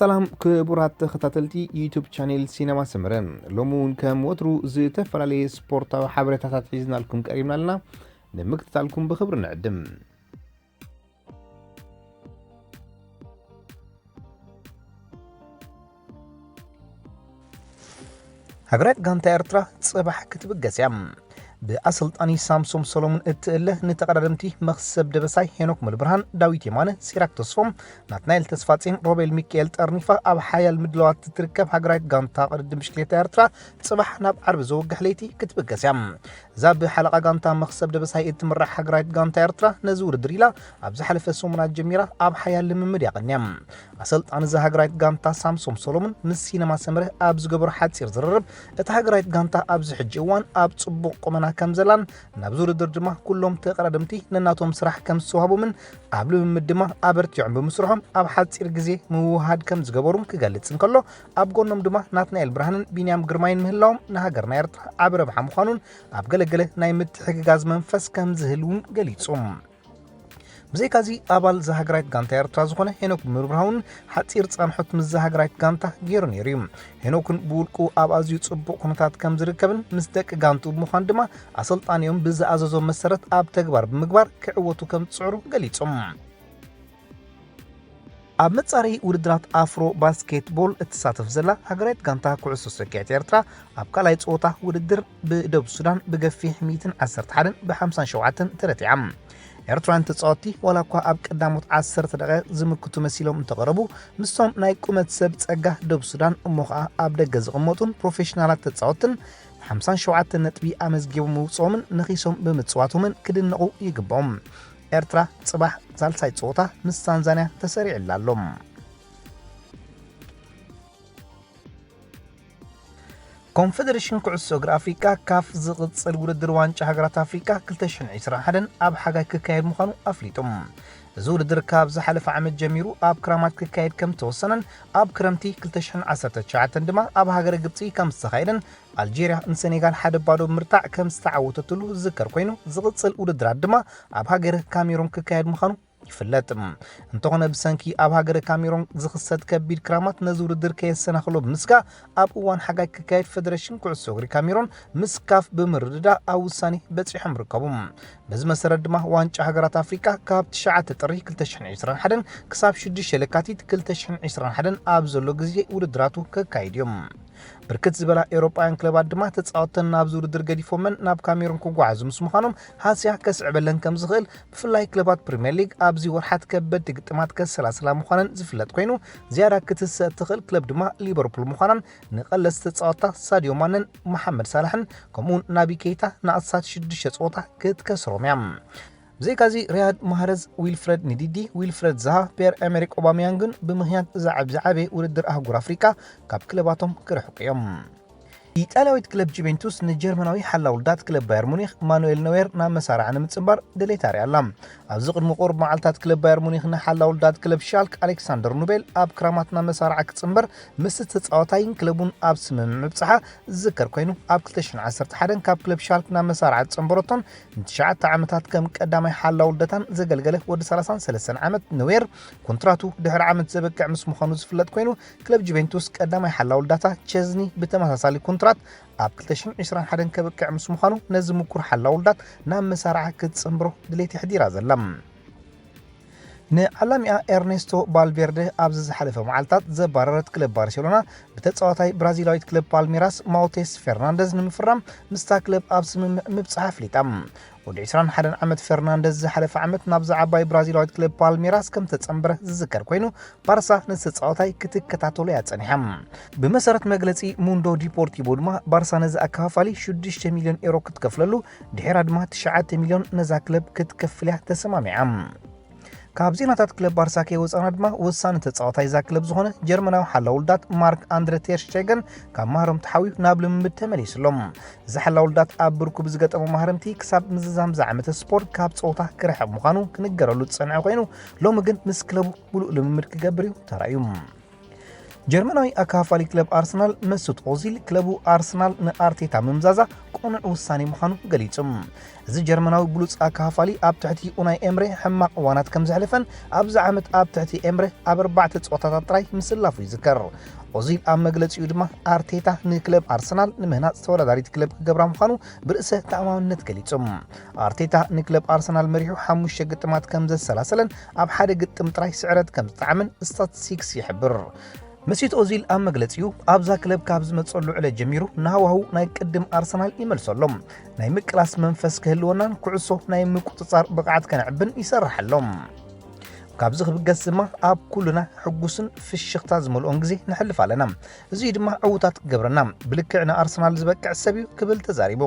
ሰላም ክቡራት ተኸታተልቲ ዩቱብ ቻኔል ሲነማ ሰመረ፣ ሎሚ እውን ከም ወትሩ ዝተፈላለየ ስፖርታዊ ሓበሬታታት ሒዝናልኩም ቀሪብና ኣለና። ንምክትታልኩም ብኽብሪ ንዕድም። ሃገራዊት ጋንታ ኤርትራ ጽባሕ ክትብገስ እያ። ብኣሰልጣኒ ሳምሶም ሰሎሙን እትእለ ንተቐዳደምቲ መኽሰብ ደበሳይ፣ ሄኖክ ሙሉብርሃን፣ ዳዊት የማነ፣ ሲራክ ተስፎም፣ ናትናኤል ተስፋጼን ሮቤል ሚካኤል ጠርኒፋ ኣብ ሓያል ምድላዋት እትርከብ ሃገራዊት ጋንታ ቅድድም ብሽክሌታ ኤርትራ ጽባሕ ናብ ዓርቢ ዘወግሕ ለይቲ ክትብገስ እያ። እዛ ብሓለቓ ጋንታ መኽሰብ ደበሳይ እትምራሕ ሃገራዊት ጋንታ ኤርትራ ነዚ ውድድር ኢላ ኣብ ዝሓለፈ ሰሙናት ጀሚራ ኣብ ሓያል ልምምድ እያ ቀንያ። ኣሰልጣኒ እዛ ሃገራዊት ጋንታ ሳምሶም ሰሎሙን ምስ ሲነማ ሰመረ ኣብ ዝገበሮ ሓጺር ዝርርብ፣ እታ ሃገራዊት ጋንታ ኣብዚ ሕጂ እዋን ኣብ ጽቡቕ ቁመና ከም ዘላን ናብዚ ውድድር ድማ ኩሎም ተቐዳደምቲ ነናቶም ስራሕ ከም ዝተዋህቦምን ኣብ ልምምድ ድማ ኣበርቲዖም ብምስርሖም ኣብ ሓጺር ግዜ ምውህሃድ ከም ዝገበሩን ክገልጽ እንከሎ፣ ኣብ ጎኖም ድማ ናትናኤል ብርሃንን ቢንያም ግርማይን ምህላዎም ንሃገርና ኤርትራ ዓቢ ረብሓ ምዃኑን ኣብ ገለገለ ናይ ምትሕግጋዝ መንፈስ ከም ዝህል እውን ገሊጹ። ብዘይካዚ ኣባል እዛ ሃገራዊት ጋንታ ኤርትራ ዝኾነ ሄኖክ ሙሉብርሃን ሓጺር ጻንሖት ምስ እዛ ሃገራዊት ጋንታ ገይሩ ነይሩ እዩ። ሄኖክን ብውልቁ ኣብ ኣዝዩ ጽቡቕ ኩነታት ከም ዝርከብን ምስ ደቂ ጋንትኡ ብምዃን ድማ ኣሰልጣኒኦም ብዝኣዘዞ መሰረት ኣብ ተግባር ብምግባር ክዕወቱ ከም ዝጽዕሩ ገሊጾም። ኣብ መጻረዪ ውድድራት ኣፍሮ ባስኬትቦል እትሳተፍ ዘላ ሃገራዊት ጋንታ ኩዕሶ ሰኪዐት ኤርትራ ኣብ ካልኣይ ጸወታ ውድድር ብደቡብ ሱዳን ብገፊሕ ሚእትን ዓሰርተ ሓደን ብሓምሳን ሸውዓተን ተረቲዓ። ኤርትራውያን ተጻወትቲ ዋላ እኳ ኣብ ቀዳሞት ዓሰርተ ደቂቕ ዝምክቱ መሲሎም እንተቐረቡ፣ ምስቶም ናይ ቁመት ሰብ ጸጋ ደቡብ ሱዳን እሞ ኸኣ ኣብ ደገ ዝቕመጡን ፕሮፌሽናላት ተጻወትትን ሓምሳን ሸውዓተን ነጥቢ ኣመዝጊቦም ምውጽኦምን ነኺሶም ብምጽዋቶምን ክድነቑ ይግብኦም። ኤርትራ ጽባሕ ሳልሳይ ጸወታ ምስ ታንዛንያ ተሰሪዕላ ኣሎ። ኮንፈደሬሽን ኩዕሶ እግሪ ኣፍሪቃ፣ ካፍ፣ ዝቕጽል ውድድር ዋንጫ ሃገራት ኣፍሪቃ ክልተ ሽሕን ዕስራን ሓደን ኣብ ሓጋይ ክካየድ ምዃኑ ኣፍሊጡ። እዚ ውድድር ካብ ዝሓለፈ ዓመት ጀሚሩ ኣብ ክራማት ክካየድ ከም ዝተወሰነን ኣብ ክረምቲ ክልተ ሽሕን ዓሰርተ ትሽዓተን ድማ ኣብ ሃገረ ግብጺ ከም ዝተኻየደን ኣልጄርያ ንሰኔጋል ሓደ ባዶ ብምርታዕ ከም ዝተዓወተትሉ ዝዝከር ኮይኑ፣ ዝቕጽል ውድድራት ድማ ኣብ ሃገረ ካሜሩን ክካየድ ምዃኑ ይፍለጥ። እንተኾነ ብሰንኪ ኣብ ሃገረ ካሜሩን ዝኽሰት ከቢድ ክራማት ነዚ ውድድር ከየሰናኽሎ ብምስጋእ ኣብ እዋን ሓጋይ ክካየድ ፈደሬሽን ኩዕሶ እግሪ ካሜሩን ምስ ካፍ ብምርድዳእ ኣብ ውሳኔ በጺሖም ይርከቡ። በዚ መሰረት ድማ ዋንጫ ሃገራት ኣፍሪቃ ካብ ትሽዓተ ጥሪ ክልተ ሽሕን ዕስራን ሓደን ክሳብ ሽዱሽተ ለካቲት ክልተ ሽሕን ዕስራን ሓደን ኣብ ዘሎ ግዜ ውድድራቱ ከካይድ እዩ። ብርክት ዝበላ ኤውሮጳውያን ክለባት ድማ ተጻወተን ናብዚ ውድድር ገዲፎመን ናብ ካሜሩን ክጓዓዙ ምስ ምዃኖም ሃስያ ከስዕበለን ከም ዝኽእል፣ ብፍላይ ክለባት ፕሪምየር ሊግ ኣብዚ ወርሓት ከበድቲ ግጥማት ከሰላስላ ምዃነን ዝፍለጥ ኮይኑ፣ ዝያዳ ክትስእ እትኽእል ክለብ ድማ ሊቨርፑል ምዃናን ንቐለስ ተጻወትታ ሳድዮ ማነን መሓመድ ሳላሕን ከምኡውን ናቢ ኬይታ ንኣስታት ሽዱሽተ ጸወታ ክትከስሮም እያ። ብዘይካዚ ሪያድ ማህረዝ፣ ዊልፍረድ ንዲዲ፣ ዊልፍረድ ዛሃ፣ ፒየር ኤመሪክ ኦባሚያንግን ብምኽንያት እዛ ኣብ ዝዓበየ ውድድር ኣህጉር ኣፍሪቃ ካብ ክለባቶም ክርሕቁ እዮም። ኢጣልያዊት ክለብ ጁቬንቱስ ንጀርመናዊ ሓላው ልዳት ክለብ ባየር ሙኒክ ማኑኤል ኖየር ናብ መሳርዓ ንምጽንባር ድሌት ኣርያ ኣላ። ኣብዚ ቅድሚ ቁሩብ መዓልታት ክለብ ባየር ሙኒክ ንሓላው ልዳት ክለብ ሻልክ ኣሌክሳንደር ኑቤል ኣብ ክራማት ናብ መሳርዓ ክጽንበር ምስ ተጻዋታይን ክለቡን ኣብ ስምምዕ ምብጽሓ ዝዝከር ኮይኑ፣ ኣብ ክልተ ሽሕን ዓሰርተ ሓደን ካብ ክለብ ሻልክ ናብ መሳርዓ ዝጸንበረቶን ንትሽዓተ ዓመታት ከም ቀዳማይ ሓላው ልዳታን ዘገልገለ ወዲ ሰላሳን ሰለስተን ዓመት ኖየር፣ ኮንትራቱ ድሕሪ ዓመት ዘበቅዕ ምስ ምዃኑ ዝፍለጥ ኮይኑ፣ ክለብ ጁቬንቱስ ቀዳማይ ሓላው ልዳታ ቸዝኒ ብተመሳሳሊ ኮንትራት ኣብ ክልተ ሽሕን ዕስራን ሓደን ከብቅዕ ምስ ምዃኑ፣ ነዚ ምኩር ሓላው ልዳት ናብ መሳርዓ ክትጽንብሮ ድሌት የሕዲራ ዘላ። ንዓላሚኣ ኤርኔስቶ ቫልቬርደ ኣብዚ ዝሓለፈ መዓልታት ዘባረረት ክለብ ባርሴሎና፣ ብተጻዋታይ ብራዚላዊት ክለብ ፓልሜራስ ማውቴስ ፌርናንደዝ ንምፍራም ምስታ ክለብ ኣብ ስምምዕ ምብጽሓ ኣፍሊጣ። ወዲ ዕስራን ሓደን ዓመት ፌርናንደዝ ዝሓለፈ ዓመት ናብዛ ዓባይ ብራዚላዊት ክለብ ፓልሜራስ ከም ተጸንበረ ዝዝከር ኮይኑ፣ ባርሳ ነዚ ተጻዋታይ ክትከታተሎ እያ ጸኒሓ። ብመሰረት መግለጺ ሙንዶ ዲፖርቲቮ ድማ፣ ባርሳ ነዚ ኣከፋፋሊ ሽዱሽተ ሚልዮን ኤሮ ክትከፍለሉ፣ ድሒራ ድማ ትሽዓተ ሚልዮን ነዛ ክለብ ክትከፍል እያ ተሰማሚዓ። ካብ ዜናታት ክለብ ባርሳ ከይወጻና ድማ፣ ወሳኒ ተጻዋታይ እዛ ክለብ ዝኾነ ጀርመናዊ ሓላው ልዳት ማርክ ኣንድረ ቴር ሽቴገን ካብ ማህረም ተሓውዩ ናብ ልምምድ ተመሊሱ ኣሎ። እዚ ሓላው ልዳት ኣብ ብርኩ ብዝገጠሞ ማህረምቲ ክሳብ ምዝዛም ዝዓመተ ስፖርት ካብ ጸወታ ክርሕቕ ምዃኑ ክንገረሉ ዝጸንዐ ኮይኑ፣ ሎሚ ግን ምስ ክለቡ ምሉእ ልምምድ ክገብር እዩ ተራእዩ። ጀርመናዊ ኣካፋሊ ክለብ ኣርሰናል መሱት ኦዚል ክለቡ ኣርሰናል ንኣርቴታ ምምዛዛ ቅኑዕ ውሳኔ ምዃኑ ገሊጹ። እዚ ጀርመናዊ ብሉጽ ኣካፋሊ ኣብ ትሕቲ ኡናይ ኤምሬ ሕማቕ እዋናት ከም ዘሕለፈን ኣብዚ ዓመት ኣብ ትሕቲ ኤምሬ ኣብ ኣርባዕተ ጸወታታት ጥራይ ምስላፉ ይዝከር። ኦዚል ኣብ መግለጺኡ ድማ ኣርቴታ ንክለብ ኣርሰናል ንምህናጽ ተወዳዳሪት ክለብ ክገብራ ምዃኑ ብርእሰ ተኣማምነት ገሊጹ። ኣርቴታ ንክለብ ኣርሰናል መሪሑ ሓሙሽተ ግጥማት ከም ዘሰላሰለን ኣብ ሓደ ግጥም ጥራይ ስዕረት ከም ዝጠዓመን ስታትስቲክስ ይሕብር። መሲት ኦዚል ኣብ መግለጺኡ ኣብዛ ክለብ ካብ ዝመጸሉ ዕለት ጀሚሩ ንሃዋሁ ናይ ቅድም ኣርሰናል ይመልሰሎም ናይ ምቅላስ መንፈስ ክህልወናን ኩዕሶ ናይ ምቁጽጻር ብቕዓት ከነዕብን ይሰርሕ ኣሎ። ካብዚ ክብገስ ድማ ኣብ ኩልና ሕጉስን ፍሽኽታ ዝመልኦን ግዜ ነሕልፍ ኣለና። እዚ ድማ ዕውታት ክገብረና ብልክዕ ንኣርሰናል ዝበቅዕ ሰብ እዩ ክብል ተዛሪቡ።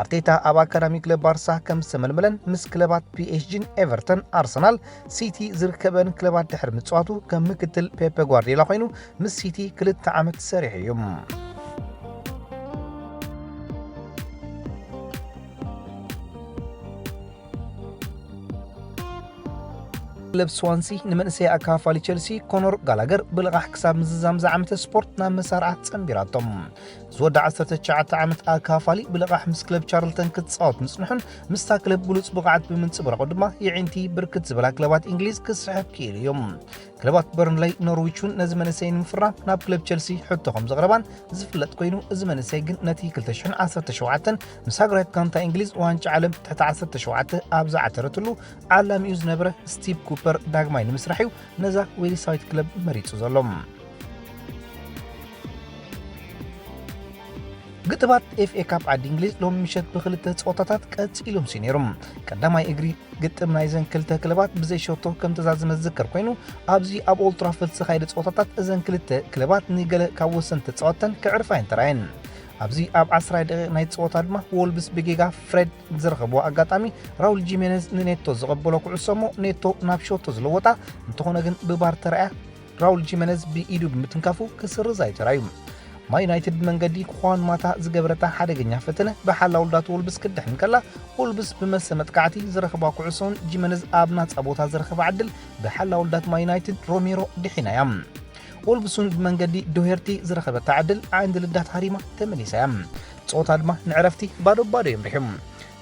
ኣርቴታ ኣብ ኣካዳሚ ክለብ ባርሳ ከም ዝተመልመለን ምስ ክለባት ፒኤስጂን ኤቨርተን ኣርሰናል ሲቲ ዝርከበን ክለባት ድሕሪ ምጽዋቱ ከም ምክትል ፔፐ ጓርዲዮላ ኮይኑ ምስ ሲቲ ክልተ ዓመት ሰሪሑ እዩ። ክለብ ስዋንሲ ንመንእሰይ ኣካፋሊ ቸልሲ ኮኖር ጋላገር ብልቓሕ ክሳብ ምዝዛም ዝዓመተ ስፖርት ናብ መሳርዓ ጸንቢራቶም። ዝወደ ዓሰርተ ትሽዓተ ዓመት ኣካፋሊ ብልቓሕ ምስ ክለብ ቻርልተን ክትጻወት ምጽንሑን ምስታ ክለብ ብሉጽ ብቕዓት ብምንጽብራቑ ድማ የዒንቲ ብርክት ዝበላ ክለባት እንግሊዝ ክስሕብ ክኢሉ እዩ። ክለባት በርንለይ ኖርዊች እውን ነዚ መንእሰይ ንምፍራም ናብ ክለብ ቸልሲ ሕቶ ከም ዘቕረባን ዝፍለጥ ኮይኑ፣ እዚ መንእሰይ ግን ነቲ ክልተ ሽሕን ዓሰርተ ሸውዓተን ምስ ሃገራዊት ጋንታ እንግሊዝ ዋንጫ ዓለም ትሕቲ ዓሰርተ ሸውዓተ ኣብ ዝዓተረትሉ ዓላሚኡ ዝነበረ ስቲቭ ኩፐር ዳግማይ ንምስራሕ እዩ ነዛ ዌልሳዊት ክለብ መሪጹ ዘሎ። ግጥባት ኤፍኤ ካፕ ዓዲ እንግሊዝ ሎሚ ምሸት ብክልተ ጸወታታት ቀጺሎም ሲ ነይሮም። ቀዳማይ እግሪ ግጥም ናይዘን ክልተ ክለባት ብዘይ ሸቶ ከም ተዛዘመ ዝዝከር ኮይኑ፣ ኣብዚ ኣብ ኦልትራፎርድ ዝተኻየደ ጸወታታት እዘን ክልተ ክለባት ንገለ ካብ ወሰንቲ ተጻወተን ክዕርፋ እየን ተራየን። ኣብዚ ኣብ ዓስራይ ደቂቕ ናይ ጸወታ ድማ፣ ዎልብስ ብጌጋ ፍሬድ ዝረኸብዎ ኣጋጣሚ፣ ራውል ጂሜነዝ ንኔቶ ዝቐበሎ ኩዕሶ እሞ፣ ኔቶ ናብ ሸቶ ዝለወጣ እንተኾነ ግን ብቫር ተራእያ፣ ራውል ጂመነዝ ብኢዱ ብምትንካፉ ክስርዝ ኣይተራዩ። ማይ ዩናይትድ ብመንገዲ ኹዋን ማታ ዝገበረታ ሓደገኛ ፈተነ ብሓላውልዳት ወልብስ ክድሕን ከላ፣ ወልብስ ብመሰ መጥቃዕቲ ዝረኸባ ኩዕሶን ጂመነዝ ኣብ ናጻ ቦታ ዝረኸባ ዕድል ብሓላውልዳት ማይ ዩናይትድ ሮሜሮ ድሒናያ። ወልብሱን ብመንገዲ ዶሄርቲ ዝረኸበታ ዕድል ዓይንዲ ልዳት ሃሪማ ተመሊሳያ። ጸወታ ድማ ንዕረፍቲ ባዶ ባዶ እዮም ሪሒም።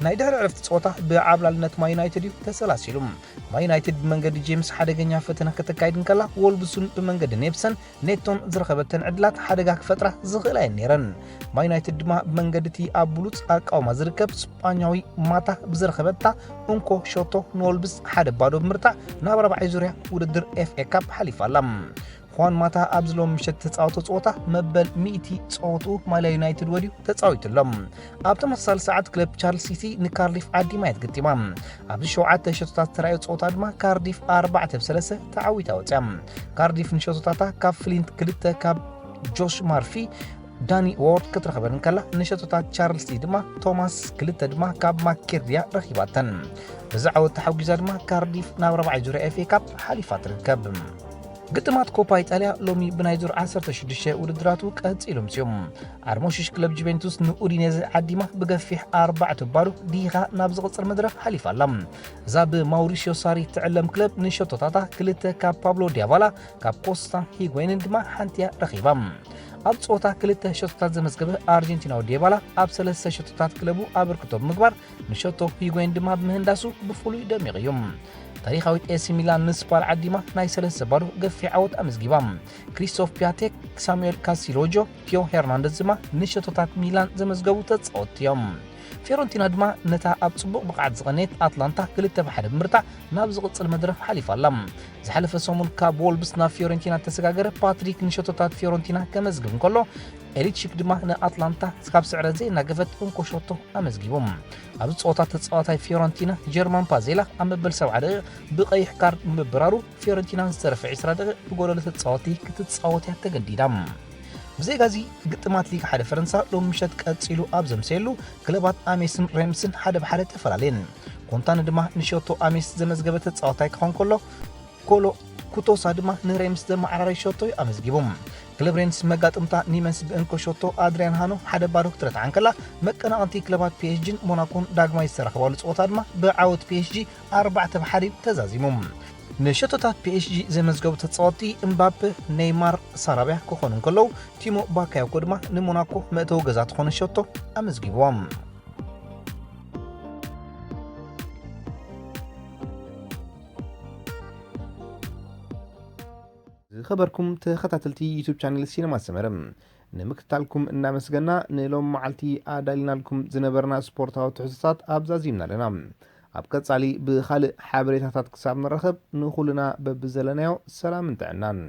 ናይ ድሕሪ ዕረፍቲ ጸወታ ብዓብላልነት ማይ ዩናይትድ እዩ ተሰላሲሉ። ማይ ዩናይትድ ብመንገዲ ጄምስ ሓደገኛ ፈተነ ከተካይድ እንከላ፣ ወልብሱን ብመንገዲ ኔፕሰን ኔቶን ዝረኸበተን ዕድላት ሓደጋ ክፈጥራ ዝኽእላ እየን ነይረን። ማይ ዩናይትድ ድማ ብመንገዲ እቲ ኣብ ብሉጽ ኣቃውማ ዝርከብ ስጳኛዊ ማታ ብዝረኸበታ እንኮ ሸቶ ንወልብስ ሓደ ባዶ ብምርታዕ ናብ ራብዓይ ዙርያ ውድድር ኤፍኤ ካፕ ሓሊፋ ኣላ። ኹዋን ማታ ኣብዚ ሎሚ ምሸት ዝተጻወቶ ጸወታ መበል ሚእቲ ጸወትኡ ማልያ ዩናይትድ ወድዩ ተጻዊቱ ኣሎ። ኣብ ተመሳሳሊ ሰዓት ክለብ ቻርልስ ሲቲ ንካርዲፍ ዓዲ ማየት ግጢማ። ኣብዚ ሸውዓተ ሸቶታት ዝተራእዮ ጸወታ ድማ ካርዲፍ ኣርባዕተ ብ ሰለስተ ተዓዊታ ወጽያ። ካርዲፍ ንሸቶታታ ካብ ፍሊንት ክልተ ካብ ጆሽ ማርፊ ዳኒ ዎርድ ክትረኽበን እንከላ፣ ንሸቶታት ቻርልስ ሊ ድማ ቶማስ ክልተ ድማ ካብ ማኬርድያ ረኺባተን። በዚ ዓወት ተሓጒዛ ድማ ካርዲፍ ናብ ራብዓይ ዙርያ ኤፍኤ ካፕ ሓሊፋ ትርከብ። ግጥማት ኮፓ ኢጣልያ ሎሚ ብናይ ዙር ዓሰርተ ሽዱሽተ ውድድራቱ ቀጺሉ ምጽኡ። ዓርሞሽሽ ክለብ ጁቬንቱስ ንኡዲኔዘ ዓዲማ ብገፊሕ ኣርባዕተ ባዶ ዲኻ ናብ ዝቕጽል መድረኽ ሓሊፋ ኣላ። እዛ ብማውሪሲዮ ሳሪ ትዕለም ክለብ ንሸቶታታ ክልተ ካብ ፓብሎ ዲያባላ ካብ ኮስታ ሂጎይንን ድማ ሓንቲያ ረኺባ። ኣብ ጸወታ ክልተ ሸቶታት ዘመዝገበ ኣርጀንቲናዊ ዲባላ ኣብ ሰለስተ ሸቶታት ክለቡ ኣበርክቶ ብምግባር ንሸቶ ሂጎይን ድማ ብምህንዳሱ ብፍሉይ ደሚቑ እዩ። ታሪኻዊት ኤሲ ሚላን ንስፓል ዓዲማ ናይ ሰለስተ ባዶ ገፊሕ ዓወት ኣመዝጊባ። ክሪስቶፍ ፒያቴክ፣ ሳሙኤል ካሲሎጆ፣ ቲዮ ሄርናንደዝ ድማ ንሸቶታት ሚላን ዘመዝገቡ ተጻወትቲ እዮም። ፊዮረንቲና ድማ ነታ ኣብ ጽቡቕ ብቕዓት ዝቐነየት ኣትላንታ ክልተ ብ ሓደ ብምርታዕ ናብ ዝቕጽል መድረኽ ሓሊፋ ኣላ። ዝሓለፈ ሰሙን ካብ ዎልብስ ናብ ፊዮረንቲና እተሰጋገረ ፓትሪክ ንሸቶታት ፊዮረንቲና ከመዝግብ እንከሎ፣ ኤሊቺክ ድማ ንኣትላንታ ካብ ስዕረት ዘይናገፈት እንኮ ሸቶ ኣመዝጊቡ። ኣብዚ ጸወታ ተጻዋታይ ፊዮረንቲና ጀርማን ፓዜላ ኣብ መበል ሰብዓ ደቂቕ ብቐይሕ ካርድ ምብራሩ፣ ፊዮረንቲና ዝተረፈ ዕስራ ደቂቕ ብጎደሎ ተጻወቲ ክትጻወት እያ ተገዲዳ። ብዘይጋዚ ግጥማት ሊግ ሓደ ፈረንሳ ሎም ምሸት ቀጺሉ ኣብ ዘምሰየሉ፣ ክለባት ኣሜስን ሬምስን ሓደ ብሓደ ተፈላለየን። ኮንታን ድማ ንሸቶ ኣሜስ ዘመዝገበ ተጻዋታይ ክኾን ከሎ፣ ኮሎ ኩቶሳ ድማ ንሬምስ ዘመዓራረይ ሸቶ እዩ ኣመዝጊቡ። ክለብ ሬንስ መጋጥምታ ኒመንስ ብእንኮ ሸቶ ኣድሪያን ሃኖ ሓደ ባዶ ክትረትዓ እንከላ፣ መቀናቐንቲ ክለባት ፒኤስጂን ሞናኮን ዳግማይ ዝተራኸባሉ ጸወታ ድማ ብዓወት ፒኤስጂ ኣርባዕተ ብ ሓደ እዩ ተዛዚሙ። ንሸቶታት ፒ ኤስ ጂ ዘመዝገቡ ተጻወትቲ እምባፔ፣ ኔይማር፣ ሳራቢያ ክኾኑ እንከለዉ፣ ቲሞ ባካዮኮ ድማ ንሞናኮ መእተዊ ገዛ ትኾነ ሸቶ ኣመዝጊብዎም። ዝኸበርኩም ተኸታተልቲ ዩቱብ ቻነል ሲነማ ሰመረ፣ ንምክትታልኩም እናመስገና፣ ንሎም መዓልቲ ኣዳሊናልኩም ዝነበርና ስፖርታዊ ትሕዝቶታት ኣብዛዚምና ኣለና። ኣብ ቀጻሊ ብኻልእ ሓበሬታታት ክሳብ ንራኸብ፣ ንኹልና በብዘለናዮ ሰላምን ጥዕናን።